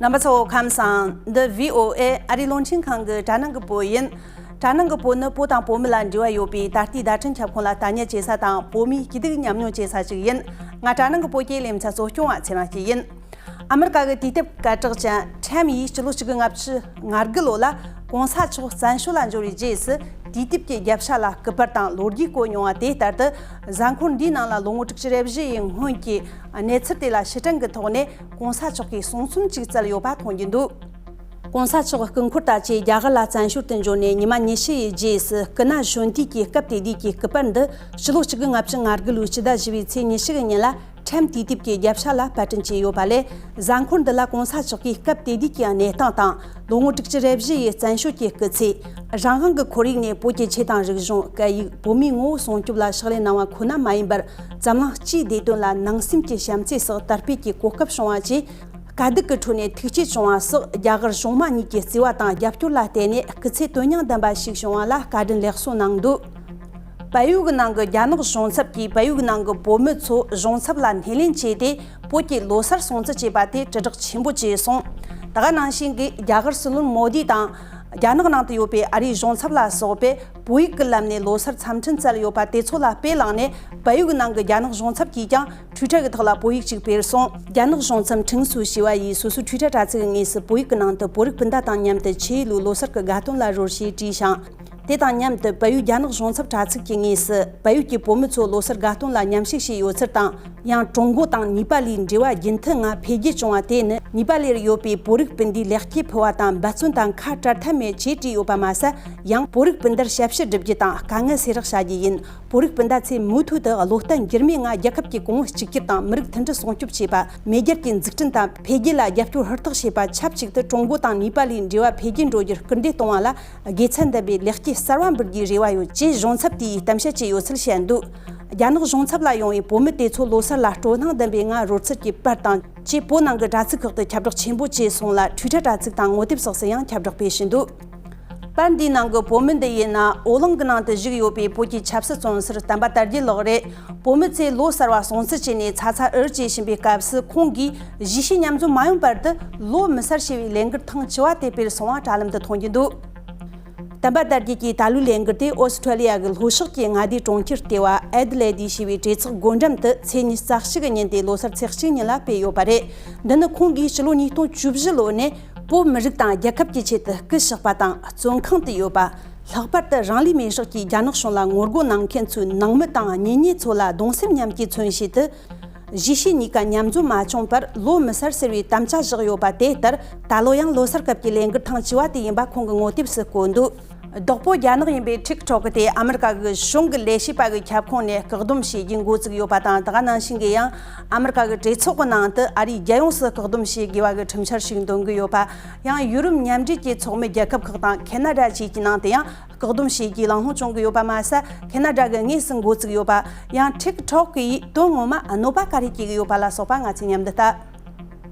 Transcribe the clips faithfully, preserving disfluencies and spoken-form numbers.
རྣམ་པ་ཚོ་ཁམས་བཟང་། འདི་བྷི་ཨོ་ཨེ་ཨ་རིའི་རླུང་འཕྲིན་ཁང་གི་དྲ་ནང་གི་བོད་ཡིན། དྲ་ནང་གི་བོད་ནི་བོད་དང་བོད་མི་ལ་འབྲེལ་བ་ཡོད་པའི་ད་ལྟའི་བརྡ་འཕྲིན་ཁྱབ་ཁོངས་ལ་ལྟ་ཉན་བྱེད་ས་དང་བོད་མིའི་སྐྱིད་སྡུག་མཉམ་མྱོང་བྱེད་ས་ཞིག་ཡིན། ང་དྲ་ནང་གི་བོད་ཀྱི་ལེ་ཚན་གཙོ་སྐྱོང་བ་ཚེ་རིང་སྐྱིད་ཡིན། ཨ་མི་རི་ཀ་གི་དུས་དེབ་སྐད་གྲགས་ཅན་ཊའིམ་ཡིས་ཕྱི་ལོ་ཆིག་སྟོང་དགུ་བརྒྱ་ལྔ་བཅུ་ང་དགུ་ལོ་ལ་གོང་ས་མཆོག་བཙན་བྱོལ་ལ་འབྱོར་བའི་རྗེས་སུ་དུས་དེབ་ཀྱི་རྒྱབ་ཤ་ལ་སྐུ་པར་དང་ལོ་རྒྱུས་བཀོད་མྱོང་བ་དེ་ལྟར་དུ། གཟའ་འཁོར་འདིའི་ནང་ལ་ལོ་ངོ་དྲུག་ཅུ་རེ་བཞི་ཡི་སྔོན་གྱི་གནས་ཚུལ་དེ་ལ་ཕྱིར་དྲན་གྱི་ཐོག་ནས་གོང་ས་མཆོག་གིས་གསུང་རྩོམ་ཅིག་བསྩལ་ཡོད་པ་མཐོང་རྒྱུ་འདུག་གོང་ས་མཆོག་སྐུ་འཁོར་དང་བཅས་རྒྱ་གར་ལ་བཙན་བྱོལ་དུ་འབྱོར་ནས་ཉི་མ་ཉི་ཤུ་ཡི་རྗེས་སུ་སྐུ་ན་གཞོན་དུས་ཀྱི་སྐབས་དེ་དུས་ཀྱི་སྐུ་པར་འདི་ཕྱི་ལོ་ཆིག་སྟོང་དགུ་བརྒྱ་ང་དགུ་ལོའི་ཕྱི་ཟླ་བཞི་པའི་ཚེས་ཉི་ཤུ་གི་ཉིན་ལ་ཊའིམ་དུས་དེབ་ཀྱི་རྒྱབ་ཤ་ལ་པར་སྐྲུན་བྱས་ཡོད་པ་ལས། གཟའ་འཁོར་འདི་ལ་གོང་ས་མཆོག་གིས་སྐབས་དེ་དུས་ཀྱི་གནས་སྟངས་དང་ལོ་ངོ་དྲུག་ཅུ་རེ་བཞི་ཡི་བཙན་བྱོལ་གྱི་སྐུ་ཚེ། རང་དབང་གི་ཁོར་ཡུག་ནས་བོད་ཀྱི་ཆོས་དང་རིག་གཞུང་། སྐད་ཡིག་བོད་མིའི་ངོ་བོ་སྲུང་སྐྱོབ་ལ་ཕྱག་ལས་གནང་བ་ཁོ་ན་མ་ཡིན་པར་འཛམ་གླིང་སྤྱིའི་བདེ་དོན་ལ་ནང་སེམས་ཀྱི་བྱམས་བརྩེ་སོགས་དར་སྤེལ་གྱི་གོ་སྐབས་བྱུང་བ་བཅས། དཀའ་སྡུག་གི་ཁྲོད་ནས་ཐུགས་བསྐྱེད་བྱུང་བ་སོགས་རྒྱ་གར་གཞུང་མང་གཉིས་ཀྱི་བརྩེ་བ་དང་རྒྱབ་སྐྱོར་ལ་བརྟེན་ནས་སྐུ་ཚེ་དོན་སྙིང་ལྡན་པ་ཞིག་བྱུང་བ་ལ་བཀའ་དྲིན་ལེགས་གསོལ་གནང་འདུག་བལ་ཡུལ་གྱི་ནང་གི་རྒྱ་ནག་གཞུང་ཚབ་ཀྱིས་བལ་ཡུལ་གྱི་ནང་གི་བོད་མི་ཚོ་གཞུང་ཚབ་ལ་སྣེ་ལེན་བྱས་ཏེ་བོད་ཀྱི་ལོ་གསར་སྲུང་བརྩི་བྱས་པ་དེ་དྲིལ་བསྒྲགས་ཆེན་པོ་བྱས་སོང་། ད་ག་ནང་བཞིན་གྱི་རྒྱ་གར་སྲིད་བློན་མོ་དི་དང་། རྒྱ་ནག་ནང་དུ་ཡོད་པའི་ཨ་རིའི་གཞུང་ཚབ་ལ་སོགས་པས་བོད་ཡིག་གི་ལམ་ནས་ལོ་གསར་འཚམས་འཕྲིན་བསྩལ་ཡོད་པ་དེ་ཚོ་ལ་དཔེ་བླངས་ནས་བལ་ཡུལ་གྱི་ནང་གི་རྒྱ་ནག་གཞུང་ཚབ་ཀྱིས་ཀྱང་ཊུའི་ཊར་གྱི་ཐོག་ལ་བོད་ཡིག་ཅིག་སྤེལ་སོང་། རྒྱ་ནག་གཞུང་ཚབ་ཁྲིན་སུའུ་ཞི་བ་ཡིས་སོ་སོའི་ཊུའི་ཊར་དྲ་ཚིགས་ཀྱི་ངོས་སུ་བོད་ཡིག་གི་ནང་དུ་བོད་རིགས་སྤུན་ཟླ་དང་མཉམ་དུ་ཆེས་ལོའི་ལོ་གསར་གྱི་དགའ་སྟོན་ལ་རོལ་ཞེས་བྲིས་ཤིང་། དེ་དང་མཉམ་དུ་བལ་ཡུལ་རྒྱ་ནག་གཞུང་ཚབ་དྲ་ཚིགས་ཀྱི་ངོས་སུ་བལ་ཡུལ་གྱི་བོད་མི་ཚོ་ལོ་གསར་དགའ་སྟོན་ལ་མཉམ་ཞུགས་བྱས་ཡོད་ཚུལ་དང་། ཡང་ཀྲུང་གོ་དང་ནེ་པ་ལིའི་འབྲེལ་བ་རྒྱུན་མཐུད་ངང་འཕེལ་རྒྱས་བྱུང་བ་དེ་ནི་ནེ་པ་ལིར་ཡོད་པའི་བོད་རིགས་སྤུན་ཟླའི་ལེགས་སྐྱེས་ཕུལ་བ་དང་འབད་བརྩོན་དང་ཁ་བྲལ་ཐབས་མེད་ཅེས་བྲིས་ཡོད་པ་མ་ཟད། ཡང་བོད་རིགས་སྤུན་ཟླར་ཞབས་ཕྱི་སྒྲུབ་རྒྱུ་དང་དཀའ་ངལ་སེལ་རོགས་བྱ་རྒྱུ་ཡིན། བོད་རིགས་སྤུན་ཟླ་ཚོས་མུ་མཐུད་དུ་བློ་བརྟན་འགྱུར་མེད་ངང་རྒྱལ་ཁབ་ཀྱི་གོང་བུ་གཅིག་གྱུར་དང་མི་རིགས་མཐུན་སྒྲིལ་སྲུང་སྐྱོབ་བྱེད་པ། མེས་རྒྱལ་གྱི་འཛུགས་སྐྲུན་དང་འཕེལ་རྒྱས་ལ་རྒྱབ་སྐྱོར་ཧུར་ཐག་བྱེད་པ་ཆབས་ཅིག་ཏུ་ཀྲུང་གོ་དང་ནེ་པ་ལིའི་འབྲེལ་བ་འཕེལ་རྒྱས་འགྲོ་རྒྱུར་སྐུལ་འདེད་གཏོང་བ་ལ་དགེ་མཚན་ལྡན་པའི་ལེགས་སྐྱེས་གསར་བ་འབུལ་རྒྱུའི་རེ་བ་ཡོད་ཅེས་གཞུང་ཚབ་དེས་གཏམ་བཤད་བྱས་ཡོད་ཚུལ་བཤད་འདུག་རྒྱ་ནག་གཞུང་ཚབ་ལ་ཡོང་བའི་བོད་མི་དེ་ཚོ་ལོ་གསར་ལ་སྤྲོ་སྣང་ལྡན་པའི་ངང་རོལ་རྩེད་ཀྱི་པར་དང་ཅེས་བོད་ནང་གི་དྲ་ཚིགས་ཁག་ཏུ་ཁྱབ་བསྒྲགས་ཆེན་པོ་བྱས་སོང་ལ་ཊུའི་ཊར་དྲ་ཚིགས་དང་ངོ་དེབ་སོགས་སུ་ཡང་ཁྱབ་བསྒྲགས་སྤེལ་བཞིན་འདུག་པར་འདིའི་ནང་གི་བོད་མི་འདི་ཡིན་ན་ཨོ་གླིང་གི་ནང་དུ་བཞུགས་ཡོད་པའི་བོད་ཀྱི་ཆབ་སྲིད་བཙོན་ཟུར་བསྟན་པ་དར་རྒྱས་ལགས་རེད། བོད་མི་ཚོས་ལོ་གསར་བ་སྲུང་བརྩི་བྱས་ནས་ཚ་ཚ་འུར་བྱེད་བཞིན་པའི་སྐབས་སུ་ཁོང་གིས་གཞིས་བྱེས་མཉམ་འཛོམས་མ་ཡོང་བར་དུ་ལོ་མི་གསར་ཞེས་པའི་ལས་འགུལ་ཐེངས་བཅུ་བ་དེ་སྤེལ་སོང་བ་དྲ་ལམ་དུ་མཐོང་རྒྱུ་འདུག་བསྟན་པ་དར་རྒྱས་ཀྱིས་ད་ལོའི་ལས་འགུལ་དེ་ཨོ་སི་ཁྲུ་ལི་ཡ་གི་ལྷོ་ཕྱོགས་ཀྱི་མངའ་སྡེ་གྲོང་ཁྱེར་ལྟེ་བ་ཨེ་ཌི་ལེ་ཌི་ཞེས་པའི་གྲོས་ཚོགས་སྒོ་འགྲམ་དུ་ཚེས་ཉི་ཤུ་རྩ་གཅིག་གི་ཉིན་ཏེ་ལོ་གསར་ཚེས་གཅིག་ཉིན་ལ་སྤེལ་ཡོད་པ་རེད། འདི་ནི་ཁོང་གིས་ཕྱི་ལོ་ཉིས་སྟོང་བཅུ་བཞི་ལོ་ནས་བོད་མི་རིགས་དང་རྒྱལ་ཁབ་ཀྱི་ཆེད་དུ་སྐུ་གཤེགས་པ་དང་བཙོན་ཁང་དུ་ཡོད་པ། ལྷག་པར་དུ་རང་ལུས་མེར་བསྲེགས་ཀྱིས་རྒྱ་ནག་གཞུང་ལ་ངོ་རྒོལ་གནང་མཁན་ཚོའི་ནང་མི་དང་གཉེན་ཉེ་ཚོ་ལ་གདུང་སེམས་མཉམ་སྐྱེའི་མཚོན་བྱེད་དུ། གཞིས་བྱེས་གཉིས་ཀ་མཉམ་འཛོམས་མ་བྱུང་བར་ལོ་མི་གསར་ཟེར་བའི་དམ་བཅའ་བཞག་ཡོད་པ་དེ་ལྟར་ད་ལོ་ཡང་ལོ་གསར་སྐབས་ཀྱི་ལས་འགུལ་ཐེངས་བཅུ་བ་དེ་ཡིན་པ་ཁོང་གིས་ངོ་དེབ་སུ་བཀོད་འདུག་བདག་པོ་རྒྱ་ནག་ཡིན་པའི་ཊིག་ཊོག་དེ་ཨ་མི་རི་ཀ་གི་གཞུང་གི་ལས་བྱེད་པ་གི་ཁྱབ་ཁོངས་ནས་བཀག་སྡོམ་བྱེད་རྒྱུ་འགོ་བཙུགས་ཡོད་པ་དང་། ད་ག་ནང་བཞིན་གྱི་ཡང་ཨ་མི་རི་ཀ་གི་གྲོས་ཚོགས་ཀྱི་ནང་དུ་ཨ་རིས་རྒྱལ་ཡོངས་སུ་བཀག་སྡོམ་བྱེད་དགོས་པ་གི་ཁྲིམས་འཆར་ཞིག་འདོན་གྱི་ཡོད་པ། ཡང་ཡུ་རོབ་མཉམ་འབྲེལ་གྱི་ཚོགས་མི་རྒྱལ་ཁབ་ཁག་དང་ཁེ་ན་ཌ་བཅས་ཀྱི་ནང་དུ་ཡང་བཀག་སྡོམ་བྱེད་རྒྱུའི་གླེང་སློང་བྱུང་གི་ཡོད་པ་མ་ཟད། ཁེ་ན་ཌ་གི་དངོས་སུ་འགོ་བཙུགས་ཡོད་པ། ཡང་ཊིག་ཊོག་གིས་དོན་ངོ་མ་གནོད་པ་ག་རེ་སྐྱེལ་གི་ཡོད་པ་ལ་སོགས་པ་ང་ཚོས་མཉམ་དུ་ལྟ།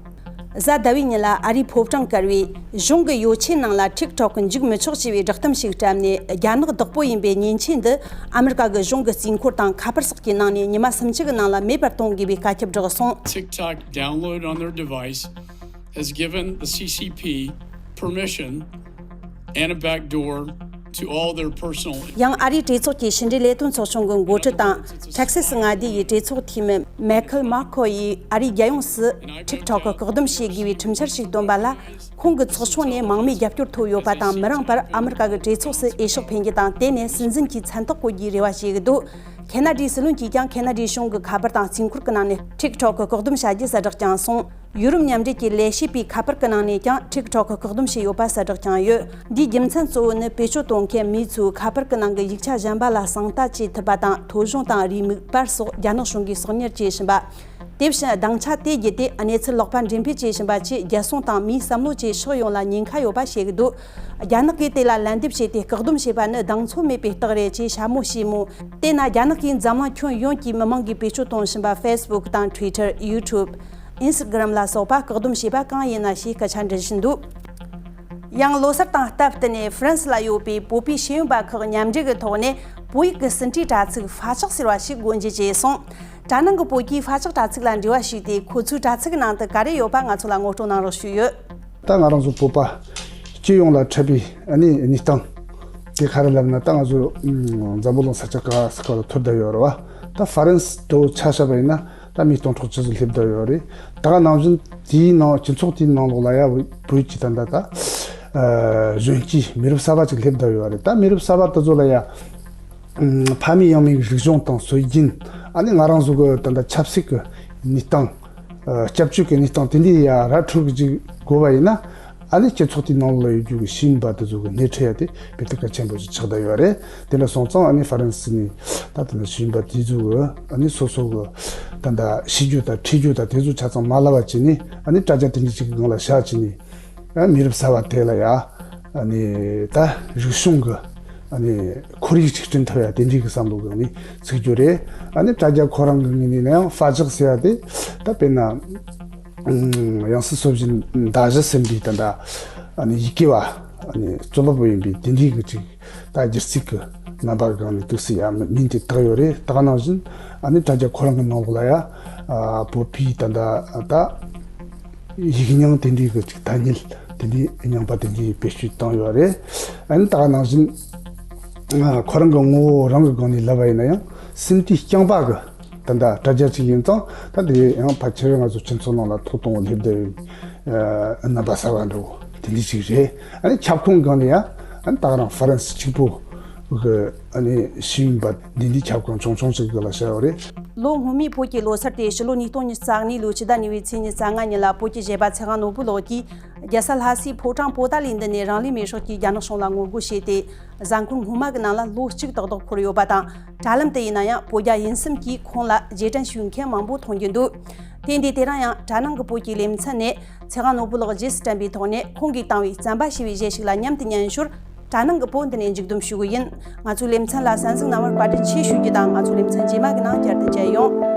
གཟའ་ཟླ་བའི་ཉིན་ལ་ཨ་རིའི་ཕོ་བྲང་དཀར་པོའི་གཞུང་གི་ཡོ་ཆས་ནང་ལ་ཊིག་ཊོག་འཇུག་མི་ཆོག་ཅེས་པའི་བསྒྲགས་གཏམ་ཞིག་བཀྲམ་ནས། རྒྱ་ནག་བདག་པོ་ཡིན་པའི་མཉེན་ཆས་འདི་ཨ་མི་རི་ཀ་གི་གཞུང་གི་རྩིས་འཁོར་དང་ཁ་པར་སོགས་ཀྱི་ནང་ནས་ཉི་མ་སུམ་ཅུ་གི་ནང་ལ་མེད་པར་གཏོང་དགོས་པའི་བཀའ་ཁྱབ་བསྒྲགས་སོང་། TikTok download on their device has given the C C P permission and a backdoor to all their personal. ཡང་ཨ་རིའི་གྲོས་ཚོགས་ཀྱི་ཕྱི་འབྲེལ་ལས་དོན་ཚོགས་ཆུང་གི་འགོ་ཁྲིད་དང་ཐེག་སེ་སི་མངའ་སྡེ་ཡི་གྲོས་ཚོགས་འཐུས་མི་མེ་ཁལ་མཱ་ཁོ་ཡིས་ཨ་རིའི་རྒྱལ་ཡོངས་སུ་ཊིག་ཊོག་གི་བཀག་སྡོམ་བྱེད་དགོས་པའི་ཁྲིམས་འཆར་ཞིག་བཏོན་པ་ལ་ཁོང་གི་ཚོགས་ཆུང་ནས་མང་མོས་རྒྱབ་སྐྱོར་ཐོབ་ཡོད་པ་དང་། མི་རིང་བར་ཨ་མི་རི་ཀ་གི་གྲོས་ཚོགས་སུ་འོས་ཤོག་འཕེན་རྒྱུ་དང་དེ་ནས་སྲིད་འཛིན་གྱི་མཚན་རྟགས་བཀོད་རྒྱུའི་རེ་བ་བྱེད་ཀྱི་འདུག་ཁེ་ན་ཌའི་སྲིད་བློན་གྱིས་ཀྱང་ཁེ་ན་ཌའི་གཞུང་གི་ཁ་པར་དང་རྩིས་འཁོར་གྱི་ནང་ནས་ཊིག་ཊོག་གི་བཀག་སྡོམ་བྱ་རྒྱུ་གསལ་བསྒྲགས་ཀྱང་སོང་། ཡུ་རོབ་མཉམ་འབྲེལ་གྱི་ལས་བྱེད་པའི་ཁ་པར་གྱི་ནང་ནས་ཀྱང་ཊིག་ཊོག་གི་བཀག་སྡོམ་བྱས་ཡོད་པ་གསལ་བསྒྲགས་ཀྱང་ཡོད། འདིའི་རྒྱུ་མཚན་གཙོ་བོ་ནི་བེད་སྤྱོད་གཏོང་མཁན་མིའི་ཚོའི་ཁ་པར་གྱི་ནང་གི་ཡིག་ཆ་གཞན་པ་ལ་གསང་ལྟ་བྱེད་ཐུབ་པ་དང་། ཐོ་གཞུང་དང་རེའུ་མིག་པར་སོགས་རྒྱ་ནག་གཞུང་གིས་གསོག་ཉར་བྱེད་བཞིན་པ། དེ་བཞིན་སྡིངས་ཆ་དེ་བརྒྱུད་དེ་གནས་ཚུལ་ལོག་པ་འགྲེམས་སྤེལ་བྱེད་བཞིན་པ་བཅས་རྒྱལ་སྲུང་དང་མིའི་བསམ་བློ་བཅས་ཕྱོགས་ཡོངས་ལ་ཉེན་ཁ་ཡོད་པ་བཤད་ཀྱི་འདུག་རྒྱ་ནག་གིས་དེ་ལ་ལན་འདེབས་བྱས་ཏེ། བཀག་སྡོམ་བྱས་པ་ནི་གདེང་ཚོད་མེད་པའི་རྟགས་རེད་ཅེས་བྱ་མོ་བྱས་མོད། དེས་ན་རྒྱ་ནག་གིས་འཛམ་གླིང་ཁྱོན་ཡོངས་ཀྱི་མི་མང་གིས་བེད་སྤྱོད་གཏོང་བཞིན་པ་ཕེ་སི་བུག་དང་ཊུའི་ཊར། ཡུ་ཊུབ། ཨིན་སི་ཊ་གྷི་རམ་ལ་སོགས་པ་བཀག་སྡོམ་བྱས་པ་གང་ཡིན་ན་ཞེས་སྐད་ཆ་འདྲི་བཞིན་འདུག་ཡང་ལོ་གསར་དང་སྟབས་བསྟུན་ནས་ཧྥ་རན་སི་ལ་ཡོད་པའི་བོད་པའི་ཤེས་ཡོན་པ་ཁག་མཉམ་འབྲེལ་གྱི་ཐོག་ནས་བོད་ཡིག་གི་ཟིན་བྲིས་དྲ་ཚིགས་ཧྥ་ཅག་ཟེར་བ་ཞིག་སྒོ་འབྱེད་བྱས་སོང་། དྲ་ནང་གི་བོད་ཀྱིས་ཧྥ་ཅག་དྲ་ཚིགས་ལ་འབྲེལ་བ་ཞུས་ཏེ། ཁོ་ཚོའི་དྲ་ཚིགས་ནང་དུ་ག་རེ་ཡོད་པ་ང་ཚོ་ལ་ངོ་སྤྲོད་གནང་རོགས་ཞུས་ཡོད། ད་ང་རང་ཚོ་བོད་པ་སྤྱི་ཡོངས་ལ་འཕྲད་པའི་ཨ་ནི་གནས་སྟངས་དེ་ག་རེ་ལབ་ན། ད་ང་ཚོ་ཨམ་འཛམ་བུ་གླིང་ས་ཆ་ག་ས་ག་ལ་ཐོར་བསྡད་ཡོད་རེད་བ། ད་ཧྥ་རན་སི་དུ་ཆ་བཞག་པ་ཡིན་ན། ད་མི་སྟོང་ཕྲག་ཅིག་ཙམ་སླེབས་བསྡད་ཡོད་རེད། ད་ག་ནང་བཞིན་དེའི་ནང་སྤྱི་ཚོགས་དེའི་ནང་ལོགས་ལ་ཡ་བོད་ཀྱི་ད་ད་ད་ཨ་གཞོན་སྐྱེས་མི་རབས་གསར་པ་ཅིག་སླེབས་བསྡད་ཡོད་རེད། ད་མི་རབས་གསར་པ་དེ་ཚོ་ལ་ཡ་ཨམ་ཕ་མེས་ཡང་མེས་ཀྱི་རིག་གཞུང་དང་སྲོལ་རྒྱུན། ཨ་ནི་ང་རང་ཚོ་གི་ད་ད་ཆབ་སྲིད་ཀྱི་གནས་སྟངས། ཨ་སྐྱབས་བཅོལ་གྱི་གནས་སྟངས་དེ་འདྲའི་ཡ་ར་འཕྲོད་ཀྱི་ཅིག་དགོས་པ་ཡིན་ན། ཨ་ནི་སྤྱི་ཚོགས་དེའི་ནང་ལ་ཡོད་རྒྱུ་གི་ཤེས་ཡོན་པ་དེ་ཚོ་གི་སྣེ་ཁྲིད་ཡ་དེ་དཔེ་དེ་གལ་ཆེན་པོ་ཞིག་ཆགས་བསྡད་ཡོད་རེད། དེ་འདྲ་སོང་ཙང་ཨ་ནི་ཧྥ་རན་སི་ནས་ད་དེ་འདྲ་ཤེས་ཡོན་པ་དེ་ཚོ་གི་ཨ་ནི་སོ་སོ་གི་ད་ད་ཤེས་རྒྱུ་དང་ཁྲིད་རྒྱུ་དང་དེ་ཚོ་ཆ་ཚང་མ་ལབ་པ་བྱས་ནས། ཨ་ནི་དྲ་རྒྱ་དེ་འདྲ་ཅིག་གི་སྒང་ལ་བཞག་བྱས་ནས། ཨ་མི་རབས་གསར་པ་དེ་ལ་ཡ་ཨ་ནི་ད་རིག་གཞུང་གི་ཨ་ནི་ཁོར་ཡུག་ཅིག་བསྐྲུན་ཐུབ་ཡ་དེ་འདྲའི་གི་བསམ་བློ་གི་ཨ་ནི་ཚུགས་རྒྱུ་རེད། ཨ་ནི་དྲ་རྒྱ་ཁོ་རང་གི་ངོས་ནས་ན་ཡང་ཧྥ་ཇག་ཟེར་ཡ་དེ། ད་དཔེར་ན་ཨམ་ཡང་སྲིད་སྲོལ་བཞིན་མདའ་གཞུ་ཟིན་པའི་ད་ད་ཨ་ནི་ཡི་གེ་བ་ཨ་ནི་གཙོ་བོ་ཡིན་པའི་དེ་འདྲའི་གི་ཅིག་ད་སྒྱུ་རྩལ་གྱི་རྣམ་པ་སྒང་ནས་ཏོག་ཙམ་ཡ་མིང་དེ་བཏགས་ཡོད་རེད། ད་ག་ནང་བཞིན་ཨ་ནི་དྲ་རྒྱ་ཁོ་རང་གི་ནང་ལོགས་ལ་ཡ་ཨ་བོད་པའི་ད་ད་ད་ཡིག་རྙིང་དེ་འདྲའི་གི་ཅིག་ཐ་སྙད་དེ་འདྲའི་རྙིང་པ་དེ་འདྲའི་བེད་སྤྱོད་བཏང་ཡོད་རེད། ཨ་ནི་ད་ག་ནང་བཞིན་ཨ་ཁོ་རང་གི་ངོ་བོ་རང་གི་སྒང་ནས་ལབ་པ་ཡིན་ན་ཡང་སེམས་དེའི་རྐྱང་པ་གི་ད་ད་དྲ་རྒྱ་ཅིག་ཡིན་ཙང་། ད་དེ་ཡང་ཕལ་ཆེར་ང་ཚོ་སྤྱི་ཚོགས་ནང་ལ་ཐོག་དང་པོ་སླེབས་བསྡད་ཡོད། ཨ་རྣམ་པ་གསར་པ་འདྲ་བོ་དེ་འདྲ་ཅིག་རེད། ཨ་ནི་ཁྱབ་ཁོངས་སྒང་ནས་ཡང་ཨ་ནི་ད་ག་རང་ཧྥ་རན་སི་གཅིག་པོ་གི་ཨ་ནི་ཤེས་ཡོན་པ་འདི་འདྲའི་ཁྱབ་ཁོངས་ཆུང་ཆུང་ཅིག་གི་ལ་བྱ་བ་རེད། ལོ་སྔོན་མའི་བོད་ཀྱི་ལོ་སར་དེ་ཕྱི་ལོ་ཉིས་སྟོང་ཉི་ཤུ་རྩ་གཉིས་ལོའི་ཕྱི་ཟླ་གཉིས་པའི་ཚེས་ཉི་ཤུ་རྩ་ལྔ་ཉིན་ལ་བོད་ཀྱི་གཞས་པ་ཚེ་དབང་ནོར་བུ་ལགས་ཀྱིས་རྒྱལ་ས་ལྷ་སའི་ཕོ་བྲང་པོ་ཏཱ་ལའི་མདུན་ནས་རང་ལུས་མེར་སྲེག་གིས་རྒྱ་ནག་གཞུང་ལ་ངོ་རྒོལ་བྱས་ཏེ། གཟའ་འཁོར་སྔོན་མ་གི་ནང་ལ་ལོ་གཅིག་ཏག་ཏག་འཁོར་ཡོད་པ་དང་། དྲ་ལམ་དུ་ཡིན་ན་ཡང་བོད་རྒྱ་དབྱིན་གསུམ་གྱིས་ཁོང་ལ་རྗེས་དྲན་ཞུ་མཁན་མང་པོ་མཐོང་རྒྱུ་འདུག་དེ་འདི་དེ་རིང་ཡང་དྲ་ནང་གི་བོད་ཀྱི་ལེ་ཚན་ནས་ཚེ་དབང་ནོར་བུ་ལགས་རྗེས་སུ་དྲན་པའི་ཐོག་ནས་ཁོང་གིས་བཏང་བའི་རྩམ་པ་ཞེས་པའི་གཞས་ཤིག་ལ་མཉམ་དུ་ཉན་ཞོར། དྲ་ནང་གི་བོད་འདི་ནས་མཇུག་བསྡོམས་ཞུ་གི་ཡིན། ང་ཚོའི་ལེ་ཚན་ལ་གསན་གཟིགས་གནང་བར་བཀའ་དྲིན་ཆེ་ཞུ་རྒྱུ་དང་། ང་ཚོའི་ལེ་ཚན་རྗེས་མ་གི་ནང་བསྐྱར་དུ་མཇལ་ཡོང་།